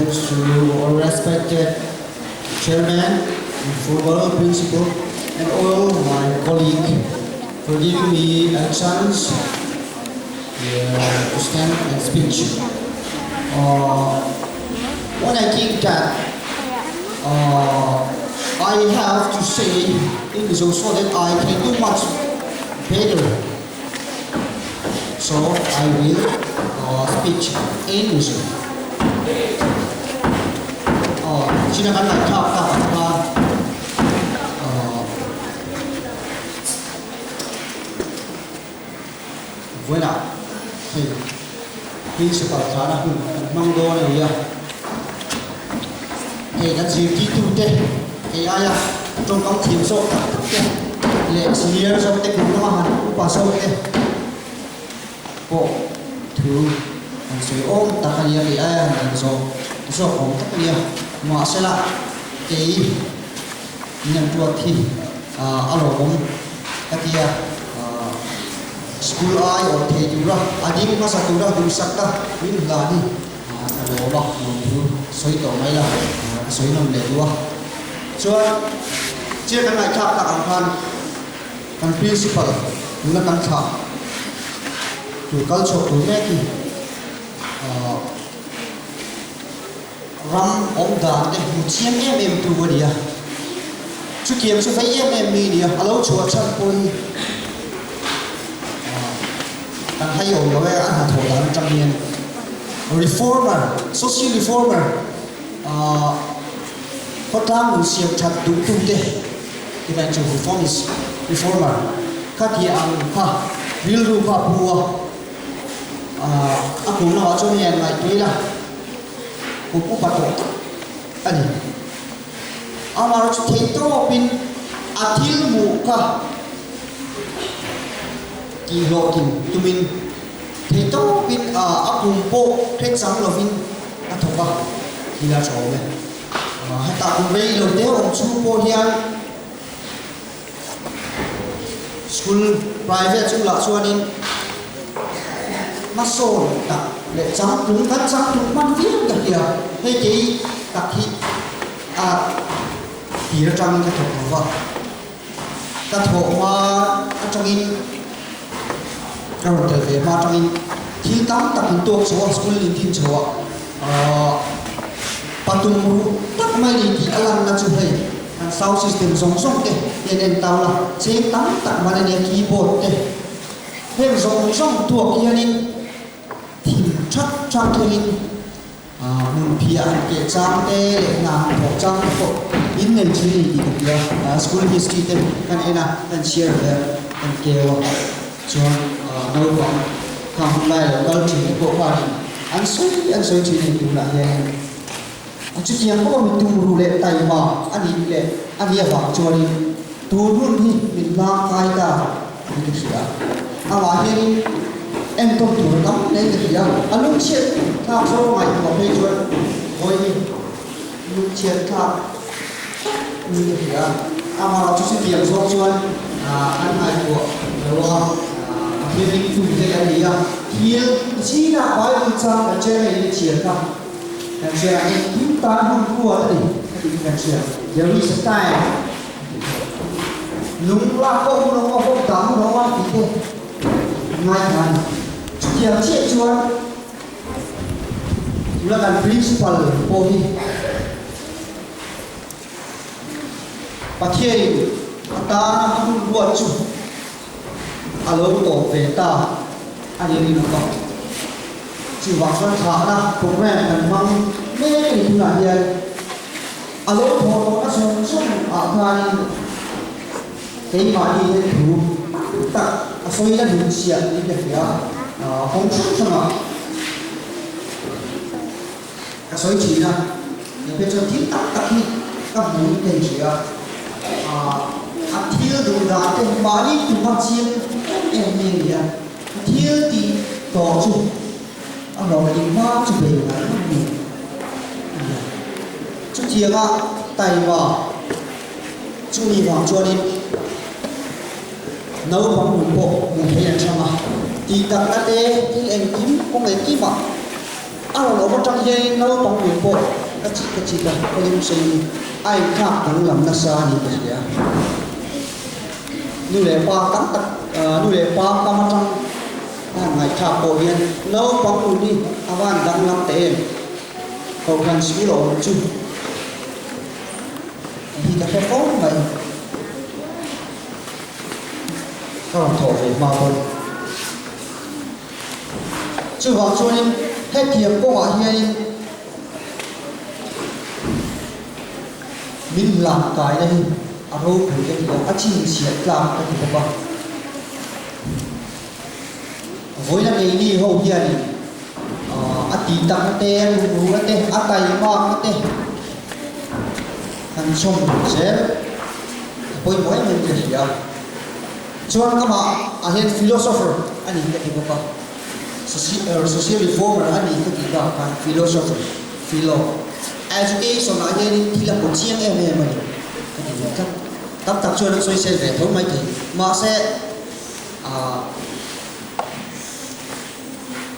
Thanks to our respected chairman and former principal and all my colleagues for giving me a chance to stand and speech. Uh, what I think that I have to say in Mizo so that I can do much better. So I will speech in Mizo. China kan ngaihthlak tak ang khan vawiinah hei principal thlahna hun kan hmang dawn a ni a, hei kan zirtirtute kei aia tawngkam thiam zawk tak tak te leh senior zawk te kum lama han upa zawk te pawh thu an sawi awm tak a nia, kei aia han dan zawk zawk awm tak a nia. Mahsela kei min an ruat hi a lawmawm ka ti a, school ai awm thei tura a ding hmasa tura duhsakna min hlan hi ka lawm a, lawmthu sawi tawh mai la ka sawi nawm leh duh a. Chuan chiah kan ngaihthlak tak ang khan kan principal tuna kan thlah tur kal chhuak tur mek hi ram awm dan te hmu chiang em em tu a ni a, chutiang chu vei em em mi a ni a, a lo chhuah chhan pawh hi kan hai awm lo e, a hnathawh dan atang hian reformer, social reformer khawtlang nun siam that duh tu te tihna chu reformist, reformer kha tih ang kha rilru kha a pu a, a kum lamah chuan hei an ngaihtuah ila kum upa tawh tak a ni. Amah chu theih tawpin a thil hmuh kha tihhlawhtlin tumin theih tawpin a kum pawh hrechang lovin a thawk a, thil a tha awm e. Hetah kum rei lo te awm chhung pawh hian School private school ah chuanin hmasawn tak leh changtlung kan changtlung hman viau ta hia hei kei tak hi a tir atangin ka thawk lo va, ka thawh hma atangin ka rawn tel ve hma atangin thil tam tak in tuak chho a school in din chho a ahh patum ruh tak mai ni tih a lanna chu hei. An sound system zawng zawng te hi an en tau la, cheng tam tak man a nia keyboard te heng zawng zawng tuak hianin thim that that thlengin hmun phiah han keh chang te leh hna han thawh chang te pawh in nei thin a ni tih ka hria. School history te kan en a, kan chhiar ve a, kan keu a, chuan naupang khang hun lai lo kal thin te pawh khanin an sawi an sawi thin a ni tunah hianin. Chutiang pawh mi tumruh leh taima a nih leh a nih avang chuanin tun hun hi min hlang kai ta tih ka hria. Amah hianin entawn tur a tam hle ka hria. A lungchhiat thlak zawng ngaihtuah phei chuan vawi hi lungchhiat thlak tak niin ka hria. Amah chu chutiang zawng chuan an ngaihtuah lo a, Pathian ringtute an ni a, thil zingah Bible chang kan chen a inchhiar kha. Kan hria engkim tan hun ruat a ni a tiin kan hria. There is a time a tih kha. Lung lak pawh hun a awm a, bawk dah hun a awm a tih te ngaithla a ni. Chutiang chiah chuan tuna kan principal pawh hi Pathianin a tana hun ruat chu a lo tawp ve ta a ni ringawt a. Chuvang chuan thlahna program kan hmang mek a ni tunah hian a lo thawh tawhna zawng zawng ah khanin keimahni hian thu tak a sawi la dun chiah niin ka hria a, kawng hrang hrangah ka sawi thin a, he phei chuan thil tak tak hi ka hmu in ka inhria a, a thil duh dan te mahni tuma chiang em em hi a ni a, thil tih tawh chu a hlawhtling hma chu bei ngai ngam mi a ni a, chutianga taima chumi vang chuanin naupang nun pawh hmuh theih an hrang a, tih takna te thil engkim kawng engkimah. A rawn awm atang hianin naupang nun pawh ka chik ka chik a, ka lung sei a inthlak danglam nasa a ni ka hria. Nu leh pa tam tak, nu leh pa kam atang a han ngaihthlak pawh hian naupang nun hi a van danglam teh em? Kohhran school a awm chu tih hi ka hre fo mai. Ka rawn thawh ve hma pawn. Chuvang chuanin hetiang kawngah hianin min lak kaina hi a ropui ka ti a, a chhinchhiah tlak ka ti bawk a. Vawiina keini ho hianin a tih takna te, a lungruhna te, a taimakna te kan chhawm zel a pawimawh em em ka hria. Chuan amah ah hian philosopher a ni ka ti bawk a, social reformer a ni ka tih bak khan philosopher, philo, education ah hianin thil a pawh chiang em em a ni ka ti ve tlat. Tam tak chuan an sawisel ve tho mai thei. Mahse ah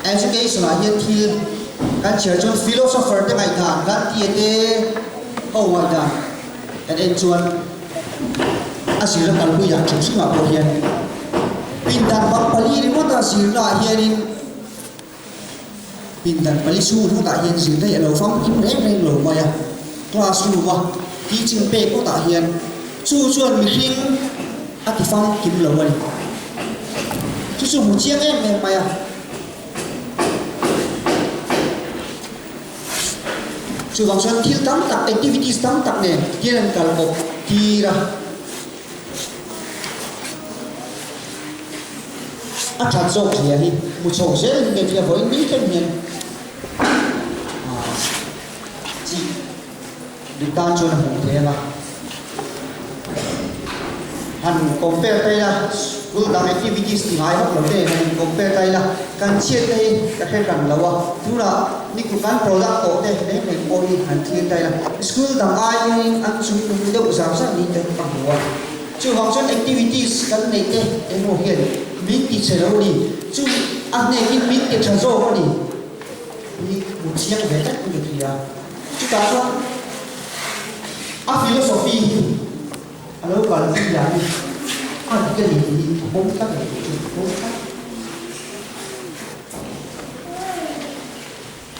education ah hian thil kan chhiar chuan philosopher te ngaihdan, Gandhi te ho ngaihdan kan en chuan, A zirna kalpui ah hrim hrim ah pawh hian pindan bang pali ringawt a zirna ah hianin pindan pali chhung ringawt ah hian zirna hi a lo famkim reng reng lo mai a, classroom a teaching pek ngawt ah hian chu chuan mihring a ti famkim lo a ni. Chu chu hmu chiang em em mai a. Chuvang chuan thil tam tak, activities tam tak nen hian an kal bawk tir a. A that zawk zia hi hmu chho zel hi nge thil a vawiin ni thleng hian chi mi tan chuan a hmuh theih ang a. Han compare ta ila, school dang activities ti ngai vak lo te han in compare ta ila, kan chhiat te hi ka hre hran lo a, tunah nikum kan product tawh te reng reng pawh hi han thlir ta ila, school dang ai hianin an chung nung deuh zar zar niin te ka hmu a. Chuvang chuan activities kan neih te engemaw hian min ti chhe lo a ni, chu a hnekin min ti tha zawk a ni hi hmu chiang ve tlat in ka hria. Chutah chuan a philosophy hi a lo kal zui dan hi a dik a ni tih hi a pawm tlat lo tih chu a pawm tlat.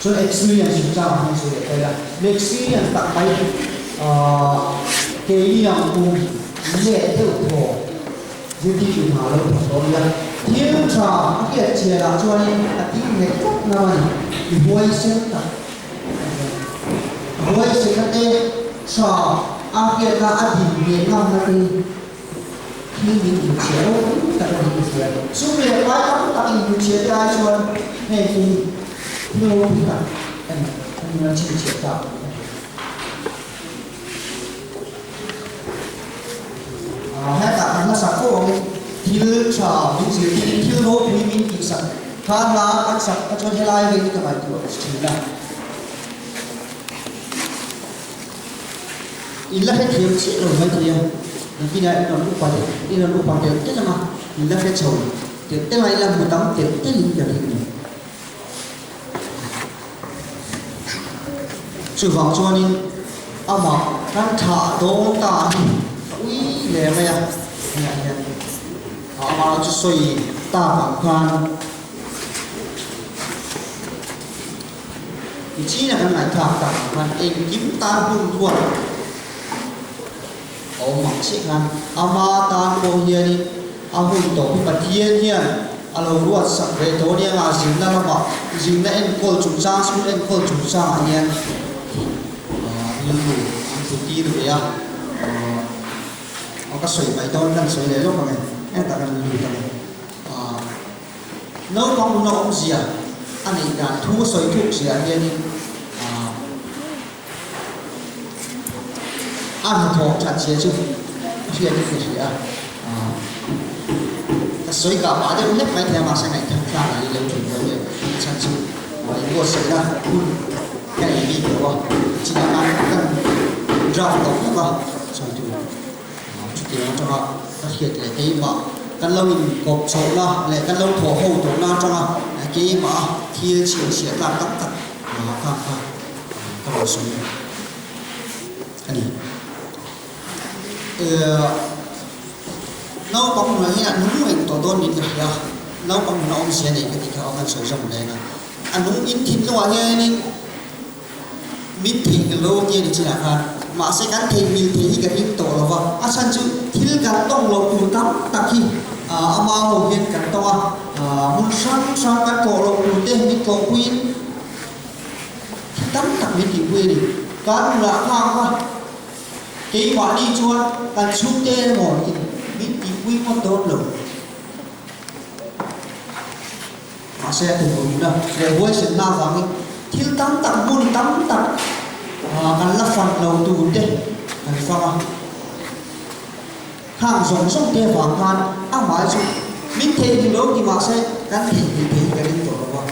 Chuan experience chungchang ah hian sawi leh ta ila, mi experience tak mai keini ang kum leh deuh thaw zirtirtu hna lo thawk tawh a nia. Thil tha a hriat chian ah chuanin a ting nghet tlat ngam a ni, mi huaisen tak. Huaisena te tha a hriatna a din ve ngamna te hi thil min inchhiah ropui tak a ni ka hria. Sum leh pai tam tak inhmuchhiah te ai chuan heng te hi thil ropui tak a ni a ni a chhinchhiah tak a ni. Hetah kan hla sak fo angin thil tha min zirtirin thil ropui min tihsak kha hla kan sak kha chuan helai vei hi ka ngaihtuah thin a. In la hrethiam chiah lo maithei a, nakinah in rawn upa leh in rawn upa telh telh ang a, in la hre chho telh telh a, in la hmu tam telh telhin ka ring ni. Chuvang chuanin amah kan thlah dawn ta hi ka ui hle mai a, hengah hian amah chu sawi tak ang khan Nichina kan ngaihthlak tak ang khan engkim tan hun ruat a awm ang chiah khan ama tan pawh hianin a hun tawh hi Pathian hian a lo ruat sak ve tawh ania nga zirna lamah zirna enkawl chungchang school enkawl chungchangah hian rilru an hmu tir ve a aw ka sawi mai dawn kan sawi leh lawk ang e hetah kan lut ang e naupang nuna awmzia a neih dan thu a sawi thuk zia hianin A hnathawh that zia chu a hriat in ka hria a, ka sawi kah pah deuh hlek mai thei a, mahse ngaihthat thlak a ni lo thin dawn em, a chhan chu inbuatsaihna hun ka nei bik lo a, chinah khan kan draft lo hlek a, sawi tur chutiang atanga ka hriat leh keimah kan lo inkawp chhohna leh kan lo thawh ho tawhna atanga keimah a thil chhinchhiah tlak tak tak. Kha kha ka rawn sawi a ni. Naupang nunah hian a nung reng tawh dawn niin ka hria. Naupang nuna awmzia nei ka tih kha aw kan sawi zawm leng a. A nung in thinlungah hianin min theihnghilh lo tia ni chinah khan mahse kan theihnghilh thei hi ka ring tawh lo va. A chhan chu thil kan tawng loh tur tam tak hi ama ho hian kan tawng a, hmun hrang hrang kan tlawh loh tur te min tlawhpuiin thil tam tak min tihpui a ni. Kan nunah nghak a. Keimahni chuan kan chhungte emaw in min tihpui ngawt dawn lo. Mahse a tumruhna leh huaisenna avangin thil tam tak hmun tam tak kan la fang lo tur te kan fang a. Khang zawng zawng te avang khan amah chu min theihnghilh lo ti mahse kan theihnghilh thei hi ka ring tawh lo a.